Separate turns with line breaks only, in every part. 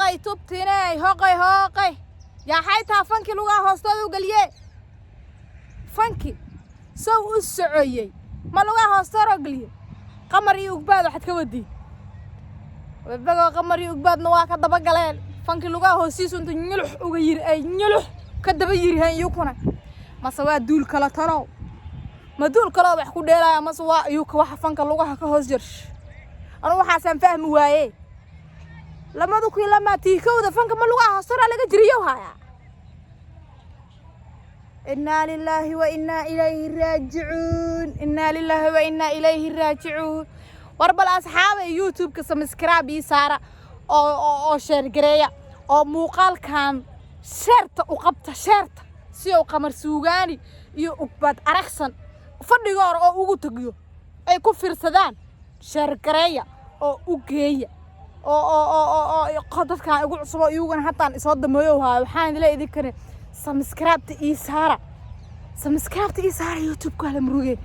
Hoqay tubtiney, hoqay, hoqay. Yaa taa fanki lugaha hoostooda u geliye? Fanki sow u socoyey ma lugaha hoostooda geliye? Qamar iyo Ugbaad waxaad ka wadi wabagoo. Qamar iyo Ugbaadna waa ka daba galeen fanki lugaha hoostiisu intuu ñulux uga yiri, ay ñulux ka daba yiriheen iyukuna. Mase waa duul kala talow? Ma duul kaloo wax ku dheelaya, mase waa iyuka waxa fanka lugaha ka hoos jir? Anu waxaasaan fahmi waaye. 2002-da fanka ma lugaha hoostooda laga jiriyo hayaa? Innaa lilaahi wa innaa ilayhi raajicuun, innaa lilaahi wa innaa ilayhi raajicuun. War bal asxaabay, YouTube-ka subscribe ii saara oo share gareeya oo muuqaalkan share-ta u qabta, share-ta, si uu Qamar Suugaani iyo Ugbaad Aragsan fadhiga hore oo ugu tagiyo ay ku fiirsadaan. Share gareeya oo u geeya oo dadkaan igu cusub oo iyaguna haddaan isoo dameeyo haayo. Waxaan idin leeyahay idinkane subscribe-ta ii saara, subscribe-ta ii saara YouTube-ka hala murugee.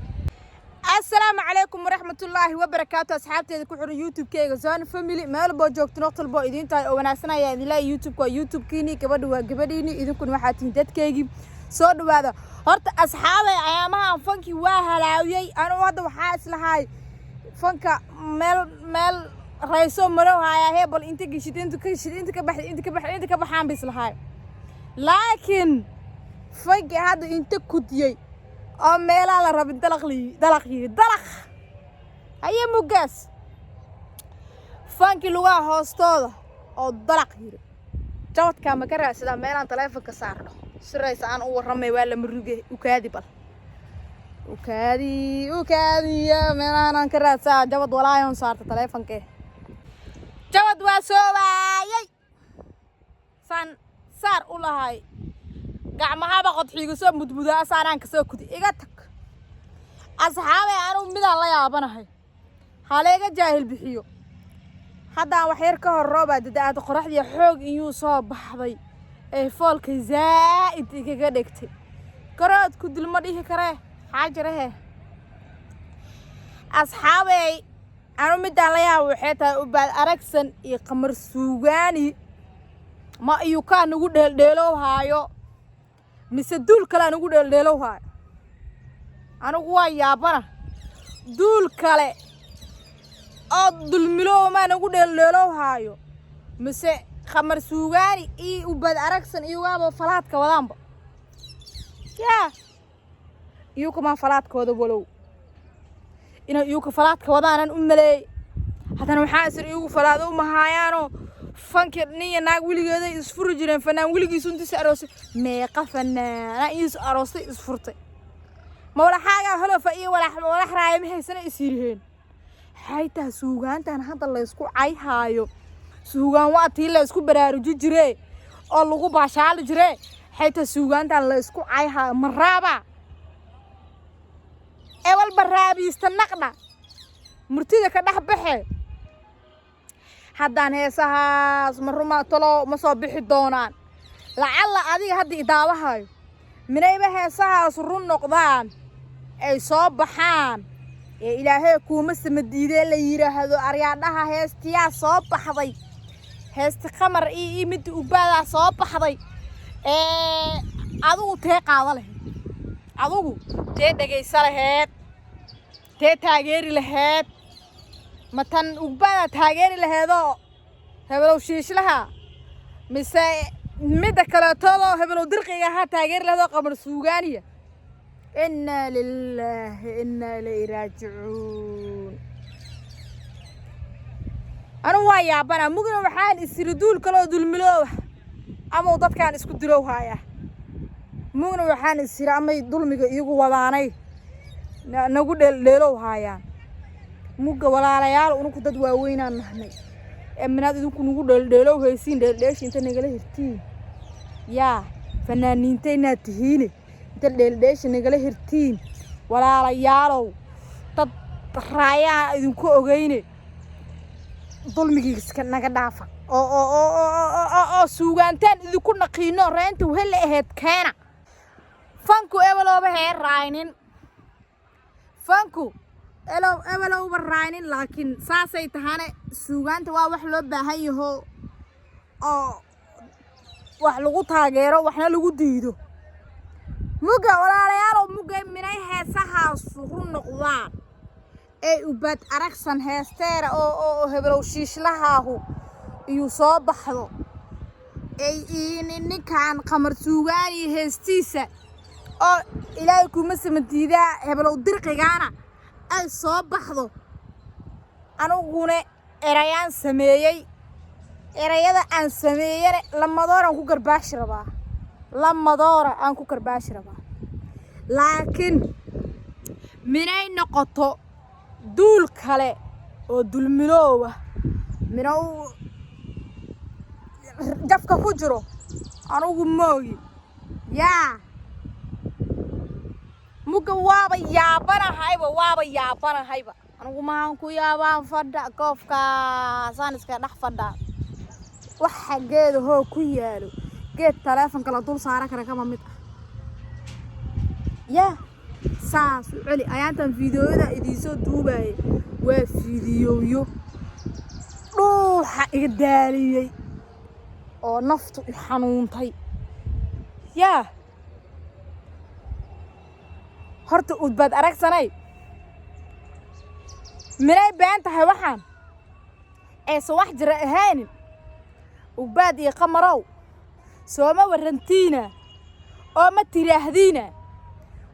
Assalaamu calaykum waraxmatullaahi wabarakaatu. Asxaabteeda ku xiran YouTube-keyga Zone Family, meel boo joogto, waqti walbo idiin tahay oo wanaagsan ayaa idin leeyahay. YouTube-ka waa YouTube-kiini, gabadha waa gabadhiini, idinkuna waxaa tihiin dadkeygii. Soo dhawaada. Horta asxaabay, ayaamahan fankii waa halaawiyey. Anugu hadda waxaa islahay fanka meel meel rayso marow hayaa, hee bal inta geshid, inta ka geshid, inta ka baxid, inta ka baxid, inta ka baxaan ba islahay. Laakiin fankii hadda inta kudiyey oo meelaa la rabin dalaq li dalaq yiri dalaq haye mugaas fankii lugaha hoostooda oo dalaq yiri. Jabadkaa ma ka raadsadaa meelaan taleefonka saarno si raysa aan u warramay? Waa la muruge. Ukaadi bal, ukaadi, ukaadiya. Meelahan ka raadsaa jabad walaayoon saarta taleefonkee. Jabad waa soo waayay, saan saar u lahay, gacmahaba qodxiiga soo mudmudaa, saanaan kasoo kudi. Iga tag. Asxaabay, anugu midaan la yaabanahay, haleega jaahil bixiyo. Haddaan wax yar ka hor roobaa dada-aada, qoraxdii xoog iyuu soo baxday ee foolka zaa'id igaga dhegtay. Garoodku dilma dhihi karee xaajirahe. Asxaabey, anu midaan la yaaba waxay tahay Ubaad Aragsan iyo Qamar Suugaani ma iyukaa nagu dheeldheelow haayo, mise duul kalea nagu dheeldheelow haayo? Anigu waa yaabana. Duul kale oo dulmiloow maa nagu dheeldheelow haayo, mise Qamar Suugaani iyo Ubaad Aragsan iyugaaba falaadka wadaanba? Yaa iyukamaa falaadkooda? Walow inay iyuka falaadka wadaanan u maleey. Haddana waxaa isir iyagu falaado u mahaayaanoo fanki nin iyo naag weligeeday isfuri jireen. Fanaan weligiis intiis aroosay, meeqa fanaana is aroostay isfurtay? Ma walaxaagaa holofa iyo walax walax raaya ma haysana is yiriheen. Xaytaa suugaantan hadda laysku cayhaayo, suugaan waa tii la isku baraaruji jiree oo lagu baashaali jiree. Xaytaa suugaantan la isku cayhaayo ma raaba ebal baraabiista naqdha murtida ka dhex baxe? Haddaan heesahaas ma ruma talo, ma soo bixi doonaan? Lacalla adiga hadda idaawahayo minayba heesahaas run noqdaan, ay soo baxaan ee Ilaahay kuuma samadiidee la yidhaahdo aryaadhaha, heestiyaa soo baxday, heesti Qamar iyo midda Ugbaadaa soo baxday. Ee adigu tee qaada lahayd? Adigu tee dhegaysa laheyd? Tee taageeri laheyd? Ma tan Ugbaadaa taageeri laheedoo hebelow shiishlaha, mise midda kaleetoodoo hebelow dirqiga ahaa taageeri laheedoo Qamar Suugaaniya? Innaa lilaahi innaa ilayhi raajicuun. Anigu waa yaabanaa. Mugna waxaan isiri duul kaloo dulmiloowa amau dadkaan isku dilow haaya. Mugna waxaan isiri amay dulmiga iigu wadaanay nagu dheeldheelow haayaan. Mugga walaalayaal, unuku dad waaweynaan nahnay ee minaad idinku nagu dheeldheelow haysiin. Dheeldheeshi inta nagala hirtiin, yaa fanaaniintaynaad tihiine, inta dheeldheesha nagala hirtiin, walaalayaalow, dad raayaha idinku ogeyne, dulmigiiska naga dhaafa oo suugaantaan idinku naqiino reenta wehele ahayd keena. Fanku ebelooba hee raaynin, fanku elow ebelowba raaynin, laakiin saasay tahane suugaanta waa wax loo baahan yaho. Oo wax lagu taageero, waxna lagu diido. Mugga walaalayaalow, mugga minay heesahaasu run noqdaan ee Ubaad Aragsan heesteera oo hebelow shiishlahaahu iyuu soo baxdo, ay ninkan Qamar Suugaani heestiisa oo Ilaahay kuma samadiidaa hebelow dirqigaana ay soo baxdo, aniguna erayaan sameeyey. Erayada aan sameeyana lamadooraan ku garbaashi rabaa, lamadoora aan ku karbaashi rabaa. Laakiin minay noqoto duul kale oo dulmiloowa minow jafka ku jiro, anugu moogi. Yaa mugga waaba yaabanahayba, waaba yaabanahayba anugu. Mahaan ku yaabaan fadha goofkaasaan iska dhex fadhaa. Waxa geeda hoo ku yaalo, geed taleefonka la dul saaran kara kama mid ah. Yaa saas u celi. Ayaantan fiidiyoyada idiinsoo duubaayay waa fiidiyooyo dhuuxa iga daaliyey oo naftu i xanuuntay. Yaa horta Udbaad Aragsanay, minay been tahay waxaan aysan wax jira ahaynin? Ugbaad iyo Qamarow, sooma warrantiina oo ma tiraahdiina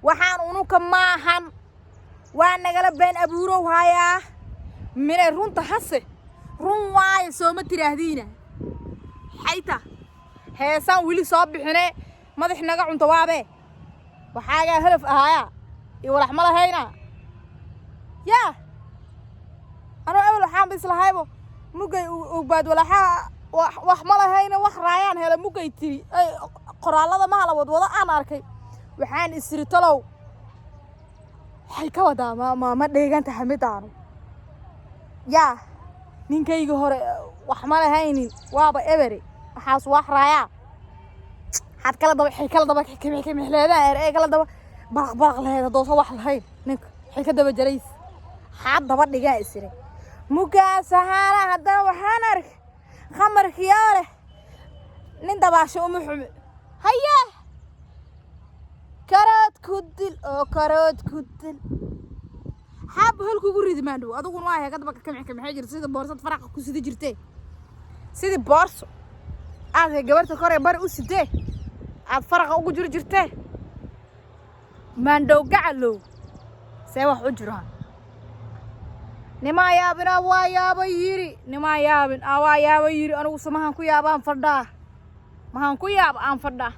waxaan unuka maahan, waa nagala been abuurow hayaa? Minay runta hase run waayo, sooma tiraahdiina? Xayta heesaan weli soo bixine madax naga cunto waabe waxaagaa helaf ahaaya iyo walax ma lahayna. Yaa anuu ebel waxaanba islahaybo mugay Ugbaad walaxaa wax ma lahayna, wax raayaan hele mugay tiri ay qoraallada mahala wadwado aan arkay, waxaan isiri talow waxay ka wadaa ma dheegan tahay midaanu. Yaa ninkayga hore wax ma lahaynin, waaba ebere, waxaas wax raayaa waxaad kala daba waxay kala daba kamixleedaan er ee kala daba baraq baraq lahayd haddoosa wax lahayn ninka waxay ka daba jarays xaad daba dhigaa isiri. Mugaas ahaana haddana waxaan arkay Khamarkiyaa leh nin dabaasho uma xumi haye, karood ku dil oo karood ku dil xaaba hol kugu ridi maandhow. Adiguna waa heega daba kamix kamixay jirta sida boorsad faraqa ku sidi jirtee, sidii boorso aad he gabarta kore bari u sidee aad faraqa ugu jiri jirtee. Maandhow gacalow, see wax u jiraan? Nimaa yaabin a waa yaaba yiri, nimaa yaabin a waa yaaba yiri. Anigu samahan ku yaabaan fadhaa, mahaan ku yaaba aan fadhaa.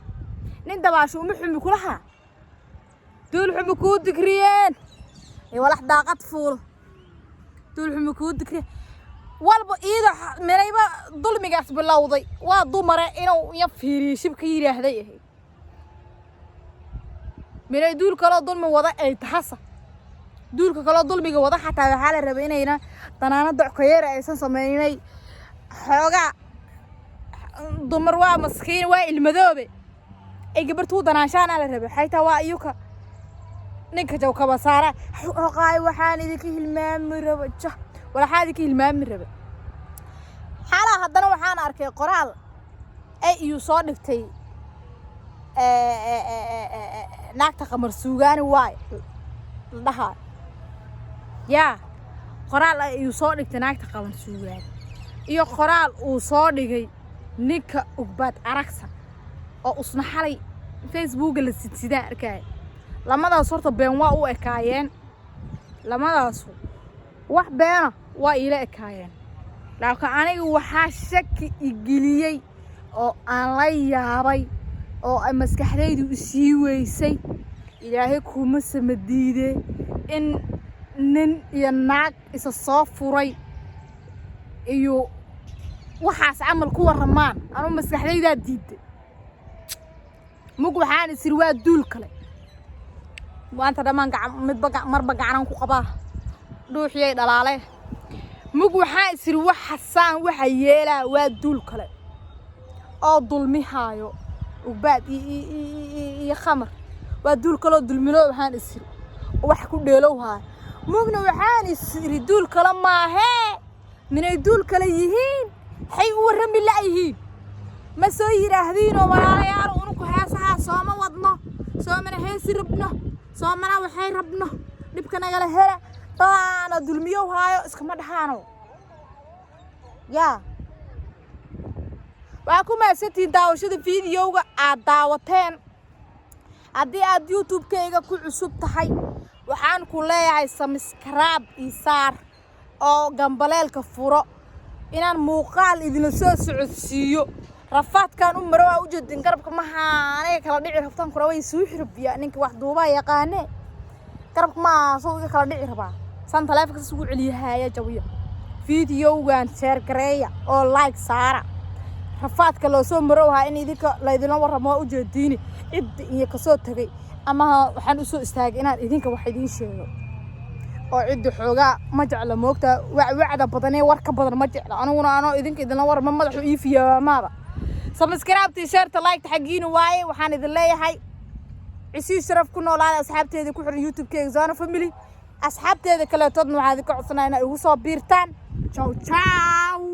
Nin dabaasho uma xumi kulaha, duul xumi kuu digriyeen ee walax daaqad fuulo, duul xumi kuu digriyeen walba iida melayba dulmigaas bilowday. Waa dumare inuu iya fiiriyo shib ka yidhaahday ahayd. Minay duul kaloo dulmi wada ay tahasa, duulka kaloo dulmiga wada xataa waxaa la rabay inayna danaano dockayeera aysan sameynay. Xoogaa dumar waa maskiin, waa ilmadoobe, ay gabartuu danaanshaana la rabay. Xaytaa waa iyuka ninka jawkaba saara hoqaay. Waxaan idinka hilmaami raba jah, waxaan idinka hilmaami raba xalaa. Haddana waxaan arkay qoraal ay iyuu soo dhigtay naagta Qamar Suugaani waay la dhahaa. Yaa qoraal ay iyuu soo dhigtay naagta Qamar Suugaani iyo qoraal uu soo dhigay ninka Ugbaad Aragsan oo usna xalay Facebooka la sidsidaan arkaya. Lamadaas horta been waa u ekaayeen, lamadaasu wax beena waa iila ekaayeen. Laakiin aniga waxaa shaki igeliyey oo aan la yaabay oo ay maskaxdaydu isii weysay, Ilaahay kuma samadiide, in nin iyo naag isa soo furay iyo waxaas camal ku warramaan. Anuu maskaxdaydaa diiday. Mug waxaan isiri waa duul kale. Maanta dhammaan gacan midba marba gacanaan ku qabaa dhuuxiyay dhalaale. Mug waxaan isiri waxa saan waxa yeelaa waa duul kale oo dulmihaayo Ugbaad iyo Khamar, waa duul kaloo dulmilo waxaan isiri wax ku dheelow haayo. Mugna waxaan isiri duul kale maahee, minay duul kale yihiin xay u warrami la'yihiin. Ma soo yidhaahdiinoo walaalayaal, unuku heesahaa sooma wadno, soomana heesi rabno, soomana waxay rabno, dhibka nagala hela, dadaana dulmiyow haayo iskama dhahaano. Yaa waxaa ku mahadsantihiin daawashada videoga aad daawateen. Haddii aad YouTube-kayga ku cusub tahay, waxaan ku leeyahay subscribe ii saar oo gambaleelka furo, inaan muuqaal idinla soo socodsiiyo. Rafaadkaan u maro waa ujeedin, garabka maha aniga kala dhici rabtaan kura way suu xirbiya. Ninka wax duubaa yaqaane, garabka maa soo iga kala dhici rabaa, saan taleefonka sas ugu celiyahaya jawiyo. Videogan share gareeya oo like saara. Rafaadka loo soo marowhaa in idinka laydinla warramo waa ujeediini. Cidda iyo kasoo tegay ama waxaan usoo istaagay inaan idinka wax idiin sheego oo cidda xoogaa ma jecla moogta wacwacda badanee warka badan ma jecla. Aniguna anoo idinka idinla warramo madaxu ii fiyaamaada. Subscribe-tii, share-ta, like-ta xaggiina waaye. Waxaan idin leeyahay cisii sharaf ku noolaada. Asxaabteeda ku xiran YouTube-keyga Zona Family, asxaabteeda kaleetoodna waxaan idinka codsanaya inay igu soo biirtaan. Ciao ciao.